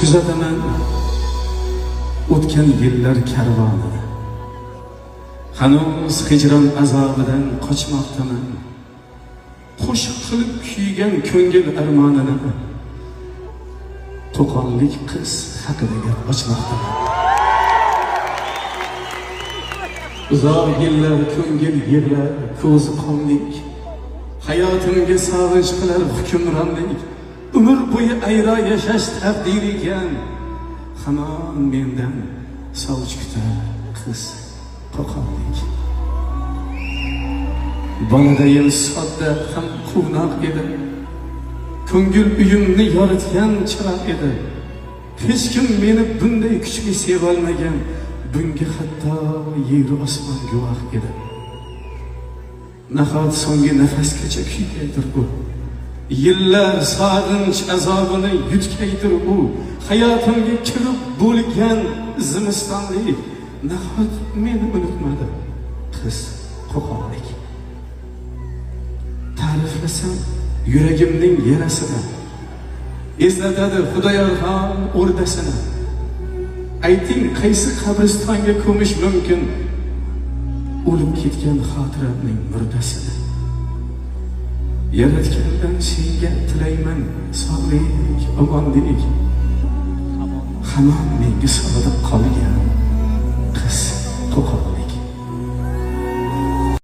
Kuzataman o'tgan yillar karvonini. Hanuz hijron azobidan qochmoqdaman. Qo'shiq qilib kuygan ko'ngil armonini. Qo'qonlik qiz haqida gap ochmoqdaman. Uzoq yillar ko'ngil yig'lar, ko'zi qonlik. Hayotimga sog'inch qilar hukmronlik. Umr bo'yi ayro yashash taqdir ekan. Hamon mendan sovchi kutar qiz Qo'qonlik. Boladayim sodda ham quvnoq edi. Ko'ngil uyimni yoritgan chiroq edi. Hech kim meni bunday kuchli sevolmagan. Bunga hatto yer osmon guvoh edi. Nahot so'nggi nafasgacha kuygaydir u. Yillar sog'inch azobini yutgaydir u. Hayotimga kirib bo'lgan zimistonlik. Nahot meni unutmadi qiz Qo'qonlik. Ta'riflasam yuragimning yarasini, eslatadi Xudoyorxon o'rdasini. Ayting, qaysi qabristonga ko'mish mumkin o'lib ketgan xotiramning murdasini? Yaratgandan senga tilayman sog'lik, omonlik. Hamon menga sodiq qolgan